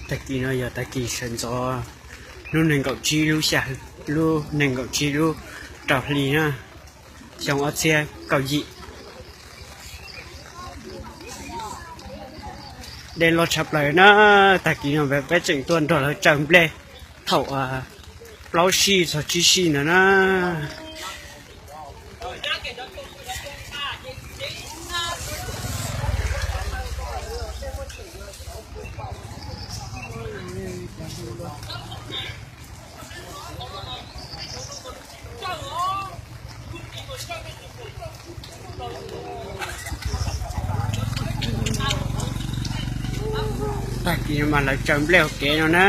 Tag kis no yog tag kis sawv ntxov, lub nees nkaum tsib lub xya, lub nees nkaum tsib lub rau hli na, xyoo ob txhiab kaum yim. Dej loj tshaj plaws na, tag kis no peb tseem tuaj nrog lawv tsaws nplej thaum plaub sij txog tsib sij ntawd na. Tag kis no mas lawv tsaws nplej ua kev no na.